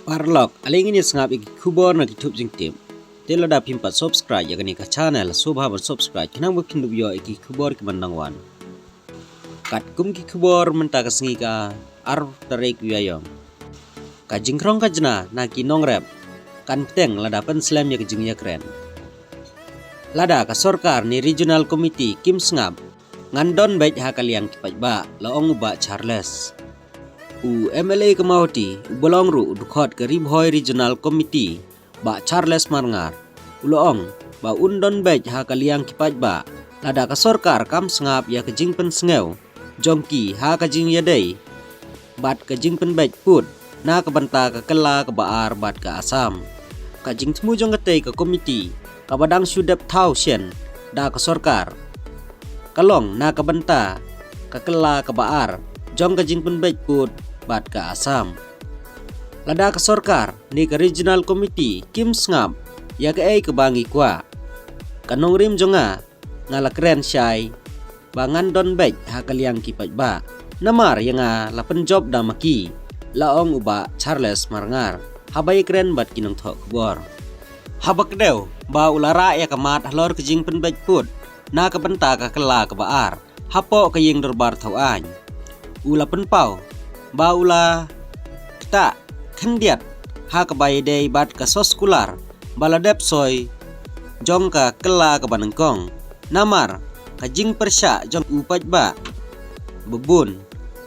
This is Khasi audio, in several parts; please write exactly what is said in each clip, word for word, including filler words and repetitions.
Paralok, ale ngin ïa sngap ïa ki khubor na ki thup jingtip. Te lada phim pat subscribe ïa kane ka channel, sngewbha ban subscribe khnang ba phin dup ïoh ïa ki khubor ki ban dang wan. Katkum ki khubor mynta ka sngi ka ar tarik Ïaïong, ka jingkhrong khajna na ki nongrep kan pteng lada pynslem ïa ka jingïakren. Lada ka sorkar ne regional committee kim sngap, ngan don beit ha ka liang ki paidbah, la ong u Bah Charles. U M L A ka Mawhati, u ba long ruh u dkhot ka Ri Bhoi Regional Committee, Bah Charles Marngar, u la ong ba un don beit ha ka liang ki paidbah lada ka sorkar kam sngap ïa ka jingpynsngew jong ki ha ka jingïadei bad ka jingpynbeit pud na ka bynta ka kylla kaba ar bad ka Assam. Ka jingthmu jong katei ka komiti kaba dang shu dep thaw shen da ka sorkar ka long na ka bynta ka kylla kaba ar jong ka jingpynbeit pud bad ka Assam. Lada ka sorkar ne ka regional committee kim sngap ïa kaei kaba ngi kwah, ka nongrim jong nga, nga la kren shai ba ngan don beit ha ka liang ki paidbah, namar ïa nga la pynjop da ma ki, la ong u Bah Charles Marngar haba ïakren bad ki nongthoh khubor. Haba kdew ba u la rah ïa ka mat halor ka jingpynbeit pud na ka bynta ka kylla kaba ar hapoh ka ïing dorbar thaw aiñ, u la pynpaw ba u la ktah khyndiat ha kaba ïadei bad ka soskular ba la dep soi jong ka kylla kaba nyngkong, namar ka jingpyrshah jong u paidbah ba bun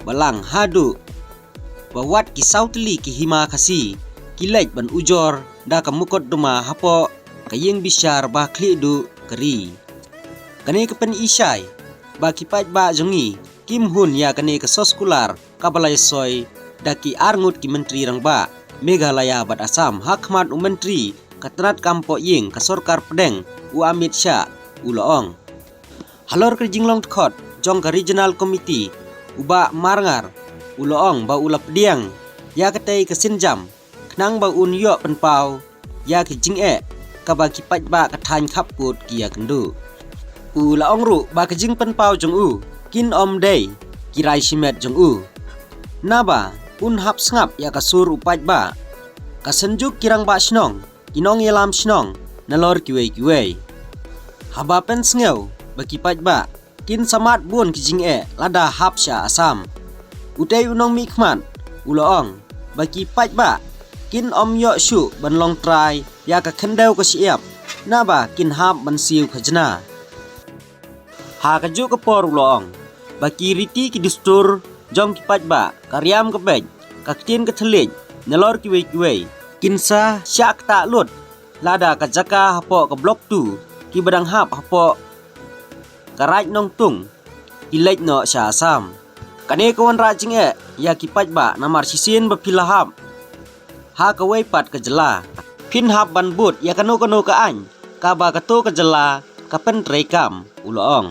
ba lang haduh ba wat ki saw tylli ki hima Khasi ki leit ban ujor da ka mukotduma hapoh ka ïing bishar ba khlieh duh ka ri. Kane ka pyni shai ba ki paidbah jong ngi kim hun ïa kane ka soskular kaba la ïasoi da ki arngut ki myntri rangbah Meghalaya bad Assam ha khmat u myntri ka tnat kam poh ïing ka sorkar pdeng, u Amit Shah, u la ong. Halor ka jinglong dkhot jong ka regional committee, u Bah Marngar u la ong ba u la pdiang ïa katei ka sienjam khnang ba un ïoh pynpaw ïa ki jingeh kaba ki paidbah ka thaiñ Khappud ki ïakynduh. U la ong ruh ba ka jingpynpaw jong u kin ym dei ki rai shimet jong u, naba un hap sngap ïa ka sur u paidbah, ka synjuk ki rangbah shnong, ki nongïalam shnong nalor kiwei kiwei. Haba pynsngew ba ki paidbah kin samat bun ki jingeh lada hap sha Assam, utei u nongmihkhmat u la ong ba ki paidbah kin ym ïoh shuh ban long trai ïa ka khyndew ka shyiap, naba kin hap ban siew khajna. Ha kajuh ka por u la ong ba ki riti ki dustur jong ki paidbah, ka riam ka beit, ka ktien ka thylliej nalor kiwei kiwei kin sa shah ktah lut lada ka jaka hapoh ka Block two kiba dang hap hapoh ka Raid Nongtung ki leit noh sha Assam. Kane ka wanrah jingeh ïa ki paidbah namar shisien ba phi la hap ha kawei pat ka jylla, phin hap ban bud ïa kano kano ka aiñ kaba kato ka jylla ka pyntreikam, u la ong.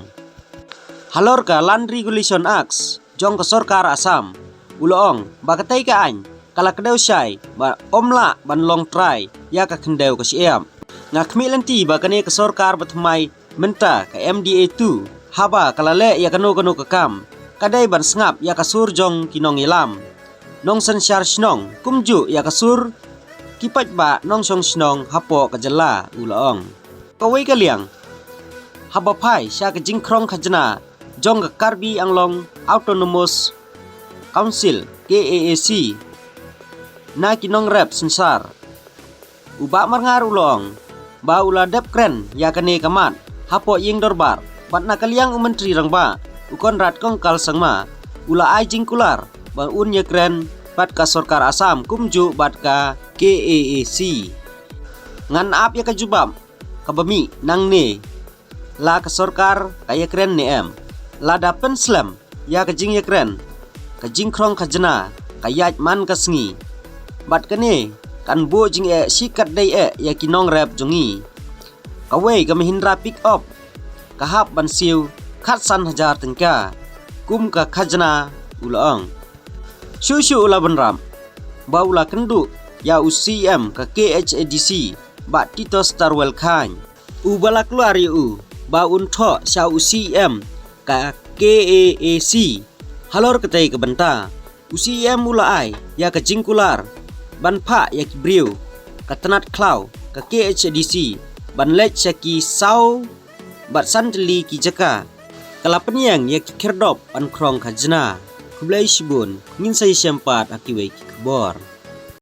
Halor ka Land Regulation Act jong ka sorkar Assam, u la ong ba katei ka aiñ ka la kdew shai ba ym lah ban long trai ïa ka khyndew ka shyiap. Nga khmih lynti ba kane ka sorkar ba thymmai mynta, ka M D A two, haba ka la leh ïa kano kano ka kam, ka dei ban sngap ïa ka sur jong ki nongïalam, nongsynshar shnong, kumjuh ïa ka sur ki paidbah nongshong shnong hapoh ka jylla, u la ong. Kawei ka liang, haba phai sha ka jingkhrong khajna jong ka Karbi Anglong Autonomous Council, K A A C, na ki nongrep synshar, u Bah Marngar u la ong ba u la dep kren ïa kane ka mat hapoh ïing dorbar bad na ka liang u Myntri Rangbah, u Conrad Kongkal Sangma, u la ai jingkular ba un ïakren bad ka sorkar Assam kumjuh bad ka K A A C. Ngan ap ïa ka jubab kaba mih nangne, la ka sorkar ka ïakren ne em. Lada pynslem ïa ka jingïakren, ka jingkhrong khajna ka ïaid man ka sngi. Bad kane kan buh jingeh shikatdei eh ïa ki nongrep jong ngi. Kawei ka Mahindra pickup ka hap ban siew khatsan hajar tyngka kum ka khajna, u la ong. Shuh shuh u la bynrap ba u la kynduh ïa u C E M ka K H A D C, Bah Titosstarwell Chyne, u ba la kular ïa u ba un thoh sha u C E M ka K A A C. Halor katei ka bynta, u C E M u la ai ïa ka jingkular ban phah ïa ki briew, ka tnat khlaw, ka K H A D C ban leit sha ki saw bad san tylli ki jaka. Ka la pynïeng ïa ki khyrdop ban khrong khajna. Khublei shibun, ngin sa ïashem pat ha kiwei ki khubor.